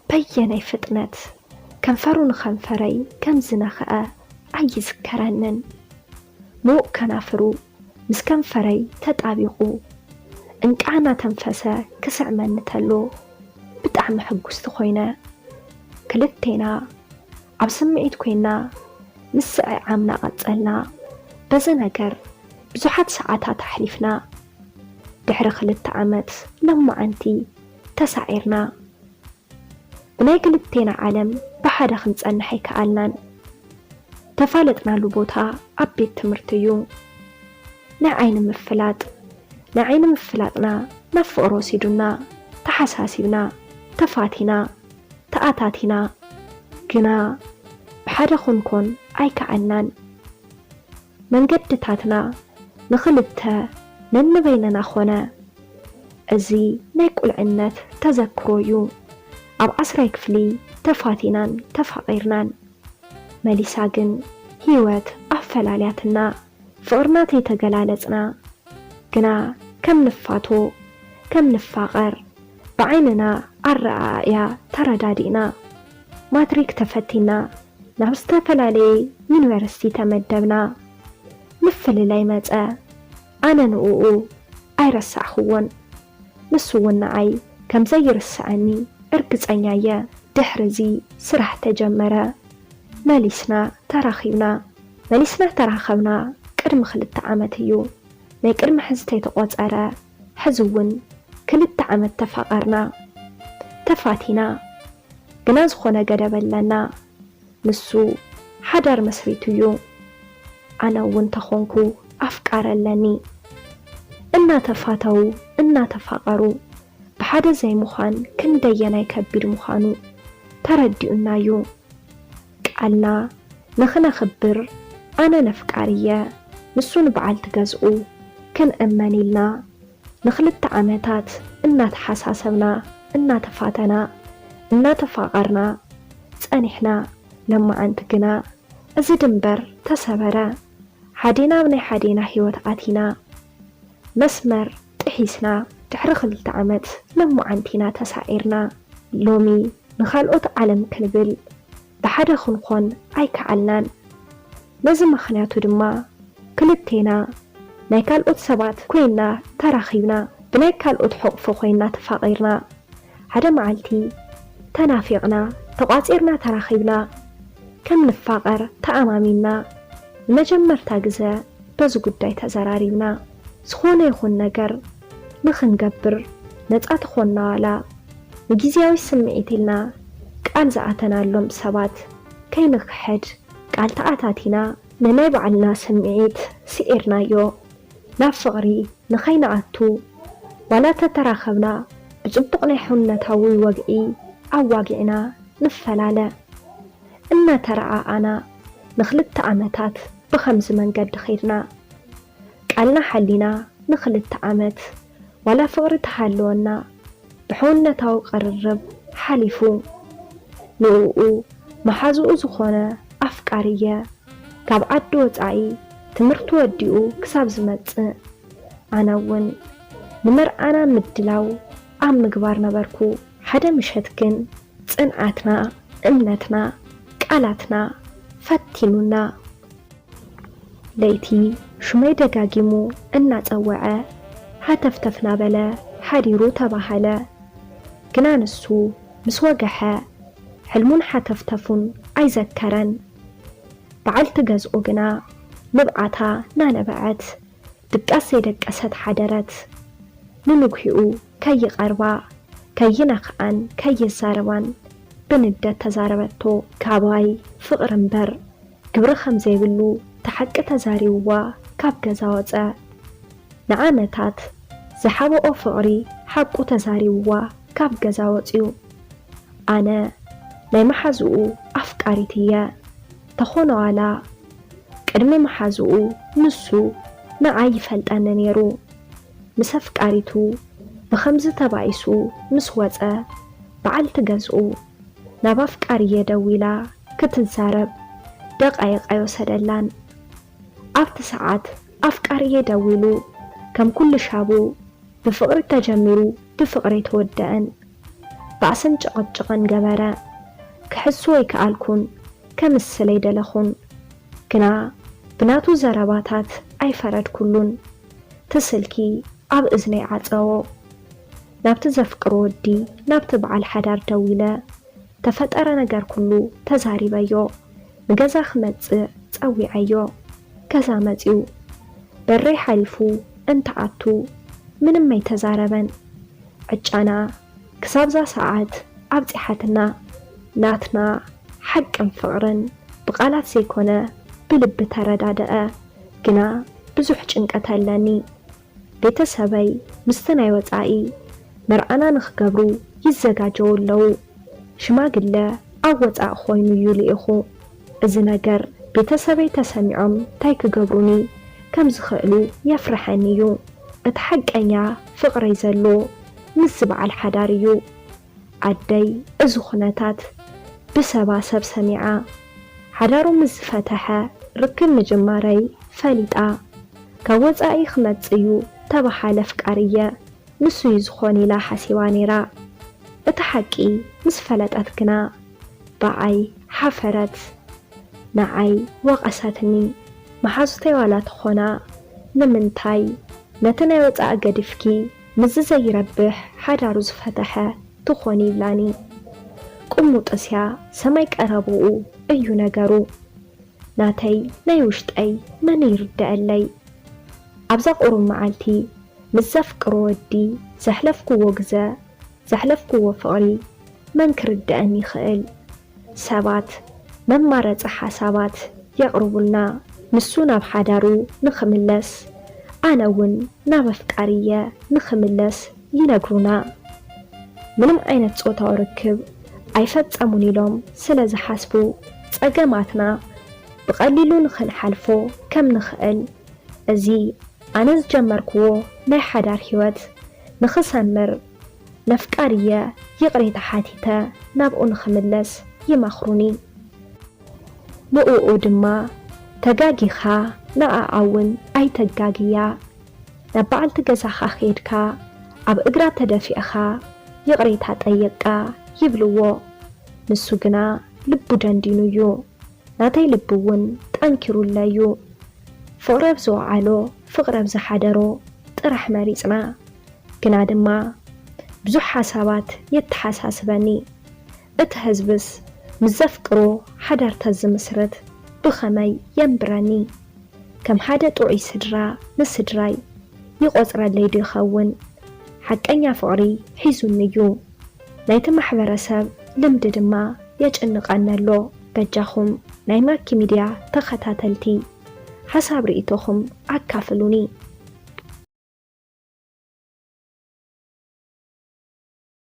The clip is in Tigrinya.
በየናይ ፍጥነት ከንፈሩ ንኸንፈረይ ከም ዝነኽአ ኣይዝከረንን። ምዉቕ ከናፍሩ ምስ ከንፈረይ ተጣቢቑ እንቃ እናተንፈሰ ክስዕመኒ ተሎ ብጣዕሚ ሕጉስቲ ኮይነ። ክልቴና ኣብ ስምዒት ኮይና ምስ ስዕዓምና ቀጸልና። በዚ ነገር ብዙሓት ሰዓታት ኣሕሊፍና። ድሕሪ ክልተ ዓመት ሎማዓንቲ ተሳዒርና። ብናይ ክልቴና ዓለም ብሓደ ክንጸንሕ ኣይከኣልናን። ተፋለጥናሉ ቦታ ኣብ ቤት ትምህርቲ እዩ። ናይ ዓይኒ ምፍላጥ፣ ናይ ዓይኒ ምፍላጥና ናብ ፍቕሪ ወሲዱና፣ ተሓሳሲብና፣ ተፋቲና፣ ተኣታቲና። ግና ብሓደ ክንኮን ኣይከኣልናን። መንገድታትና ንኽልተ ነንበይንና ኾነ። እዚ ናይ ቁልዕነት ተዘክሮ እዩ። ኣብ ዓስራይ ክፍሊ ተፋቲናን ተፋቒርናን። መሊሳ ግን ህይወት ኣፈላልያትና። ፍቕርና ተይተገላለጽና፣ ግና ከም ንፋቶ፣ ከም ንፋቐር ብዓይንና ኣረኣእያ ተረዳዲእና። ማትሪክ ተፈቲና ናብ ዝተፈላለየ ዩኒቨርሲቲ ተመደብና። ምፍልላይ መጸ። ኣነ ንእኡ ኣይረሳዕኽዎን፣ ንሱ እውን ንዓይ ከም ዘይርስዐኒ እርግጸኛ እየ። ድሕሪ እዚ ስራሕ ተጀመረ። መሊስና ተራኺብና። መሊስና ተራኸብና ቅድሚ ክልተ ዓመት እዩ። ናይ ቅድሚ ሕዚ ተይተቖጸረ፣ ሕዚ እውን ክልተ ዓመት ተፋቐርና። ተፋቲና። ግና ዝኾነ ገደብ ኣለና። ንሱ ሓዳር መስሪቱ እዩ። ኣነ እውን ተኾንኩ ኣፍቃሪ ኣለኒ። እናተፋተዉ፣ እናተፋቐሩ፣ ብሓደ ዘይምዃን ክንደየናይ ከቢድ ምዃኑ ተረዲኡና እዩ። ቃልና ንኽነኽብር፣ ኣነ ነፍቃሪ እየ፣ ንሱ ንበዓልቲ ገዝኡ ክንእመን ኢልና፣ ንኽልተ ዓመታት እናተሓሳሰብና፣ እናተፋተና፣ እናተፋቐርና ጸኒሕና። ለማዓንቲ ግና እዚ ድንበር ተሰበረ። ሓዴና ኣብ ናይ ሓዴና ህይወት ኣቲና። መስመር ጥሒስና። ድሕሪ ክልተ ዓመት ለማዓንቲ ኢና ተሳዒርና። ሎሚ ንኻልኦት ዓለም ክንብል ብሓደ ክንኾን ኣይከኣልናን። ነዚ ምኽንያቱ ድማ ክልቴና ናይ ካልኦት ሰባት ኮይና ተራኺብና፣ ብናይ ካልኦት ሕቑፎ ኮይና ተፋቒርና። ሓደ መዓልቲ ተናፊቕና፣ ተቋጺርና ተራኺብና፣ ከም ንፋቐር ተኣማሚንና። ንመጀመርታ ግዘ በዚ ጉዳይ ተዘራሪብና። ዝኾነ ይኹን ነገር ንኽንገብር ነጻ ተኾንና ዋላ ንግዝያዊ ስምዒት ኢልና ቃል ዝኣተናሎም ሰባት ከይንክሕድ ቃል ተኣታቲና። ንናይ ባዕልና ስምዒት ስዒርናዮ። ናብ ፍቕሪ ንኸይንኣቱ ዋላ ተተራኸብና ብጽቡቕ ናይ ሕውነታዊ ወግዒ ኣዋጊዕና ንፈላለ። እናተረኣኣና ንኽልተ ዓመታት ብኸምዚ መንገዲ ኸይድና። ቃልና ሓሊና ንኽልተ ዓመት ዋላ ፍቕሪ ተሃለወና ብሕውነታዊ ቅርርብ ሓሊፉ። ንእኡ መሓዝኡ ዝኾነ ኣፍቃሪ እየ። ካብ ዓዲ ወጻኢ ትምህርቲ ወዲኡ ክሳብ ዝመጽእ ኣነ እውን ንመርዓና ምድላው ኣብ ምግባር ነበርኩ። ሓደ ምሸት ግን ጽንዓትና፣ እምነትና፣ ቃላትና ፈቲኑና። ለይቲ ሽመይ ደጋጊሙ እናጸወዐ ሃተፍተፍ ናበለ ሓዲሩ ተባሃለ። ግና ንሱ ምስ ወገሐ ሕልሙን ሓተፍተፉን ኣይዘከረን። በዓልቲ ገዝኡ ግና ንብዓታ ናነበዐት ድቃስ ዘይደቀሰት ሓደረት። ንንግሂኡ ከይቐርባ፣ ከይነኽኣን ከይዛረባን ብንደት ተዛረበቶ። ካባይ ፍቕሪ እምበር ግብሪ ከም ዘይብሉ እቲ ሓቂ ተዛሪብዋ ካብ ገዛ ወጸ። ንዓመታት ዝሓበኦ ፍቕሪ ሓቁ ተዛሪብዋ ካብ ገዛ ወጽዩ። ኣነ ናይ መሓዝኡ ኣፍቃሪት እየ። ተኾነ ዋላ ቅድሚ መሓዝኡ ንሱ ንዓይ ይፈልጠኒ ነይሩ። ምስ ኣፍቃሪቱ ብኸምዚ ተባኢሱ ምስ ወጸ፣ በዓልቲ ገዝኡ ናብ ኣፍቃሪየ ደዊላ ክትዛረብ ደቓይቕ ኣይወሰደላን። ኣብቲ ሰዓት ኣፍቃሪየ ደዊሉ፣ ከም ኩሉ ሻቡ ብፍቕሪ ተጀሚሩ ብፍቕሪ ኣይተወደኣን። ባእስን ጭቕጭቕን ገበረ። ክሕሱ ኣይከኣልኩን፣ ከምስል ኣይደለኹን። ግና ብናቱ ዘረባታት ኣይፈረድኩሉን። እቲ ስልኪ ኣብ እዝነይ ዓጸዎ። ናብቲ ዘፍቅሮ ወዲ፣ ናብቲ በዓል ሓዳር ደዊለ፣ ተፈጠረ ነገር ኩሉ ተዛሪበዮ። ንገዛ ክመጽእ ጸዊዐዮ። ገዛ መጺኡ። በረይ ሓሊፉ እንትኣቱ ምንም ኣይተዛረበን። ዕጫና ክሳብዛ ሰዓት ኣብጺሓትና። ናትና ሓቅን ፍቕርን ብቓላት ዘይኮነ ብልቢ ተረዳደአ። ግና ብዙሕ ጭንቀት ኣለኒ። ቤተሰበይ ምስቲ ናይ ወጻኢ መርዓና ንኽገብሩ ይዘጋጀዉ ኣለዉ። ሽማግለ ኣብ ወጻኢ ኮይኑ እዩ ልኢኹ። እዚ ነገር ቤተሰበይ ተሰሚዖም እንታይ ክገብሩኒ ከም ዝኽእሉ የፍርሐኒ እዩ። እቲ ሓቀኛ ፍቕረይ ዘሎ ምስዚ በዓል ሓዳር እዩ። ኣደይ እዚ ኩነታት ብሰባ ሰብ ሰሚዓ፣ ሓዳሩ ምስ ዝፈተሐ ርክብ ምጅማረይ ፈሊጣ፣ ካብ ወጻኢ ክመጽእ እዩ ተባሃለ ኣፍቃሪየ፣ ንሱ እዩ ዝኾን ኢላ ሓሲባ ነይራ። እቲ ሓቂ ምስ ፈለጠት ግና ብኣይ ሓፈረት። ንዓይ ወቐሰትኒ። መሓዙተይ ዋላ ተኾና፣ ንምንታይ ነቲ ናይ ወጻኢ ገዲፍኪ ምስዚ ዘይረብሕ ሓዳሩ ዝፈተሐ ትኾኒ ይብላኒ። ቁሙጥስያ ሰማይ ቀረብኡ እዩ ነገሩ። ናተይ ናይ ውሽጠይ መን ይርደአለይ? ኣብዛ ቁሩብ መዓልቲ ምስ ዘፍቅሮ ወዲ ዘሕለፍክዎ ግዘ፣ ዘሕለፍክዎ ፍቕሪ መን ክርደአኒ ይኽእል? ሰባት መማረፂ ሓሳባት የቕርቡልና። ንሱ ናብ ሓዳሩ ንኽምለስ፣ ኣነ እውን ናብ ኣፍቃሪየ ንኽምለስ ይነግሩና። ምንም ዓይነት ጾታዊ ርክብ ኣይፈጸሙን ኢሎም ስለ ዝሓስቡ፣ ጸገማትና ብቐሊሉ ንኽንሓልፎ ከም ንኽእል፣ እዚ ኣነ ዝጀመርክዎ ናይ ሓዳር ህይወት ንኽሰምር፣ ነፍቃሪየ ይቕሬታ ሓቲተ ናብኡ ንኽምለስ ይመኽሩኒ። ንእኡ ድማ፣ "ተጋጊኻ፣ ንኣኣ እውን ኣይተጋግያ። ናብ በዓልቲ ገዛኻ ኬድካ፣ ኣብ እግራ ተደፊእኻ ይቕሬታ ጠይቕካ" ይብልዎ። ንሱ ግና ልቡ ደንዲኑ እዩ። ናተይ ልቢ እውን ጠንኪሩለይ እዩ። ፍቕሪ ኣብ ዝወዓሎ፣ ፍቕሪ ኣብ ዝሓደሮ ጥራሕ መሪጽና። ግና ድማ ብዙሕ ሓሳባት የተሓሳስበኒ። እቲ ህዝብስ ምስ ዘፍቅሮ ሓዳር ተዝምስርት ብኸመይ የንብረኒ? ከም ሓደ ጥዑይ ስድራ ንስድራይ ይቖጽረለይ ዶ ይኸውን? ሓቀኛ ፍቕሪ ሒዙኒ እዩ። ናይቲ ማሕበረሰብ ልምዲ ድማ የጨንቐኒ ኣሎ። በጃኹም ናይ ማኪ ሚድያ ተኸታተልቲ፣ ሓሳብ ርእይቶኹም ኣካፍሉኒ።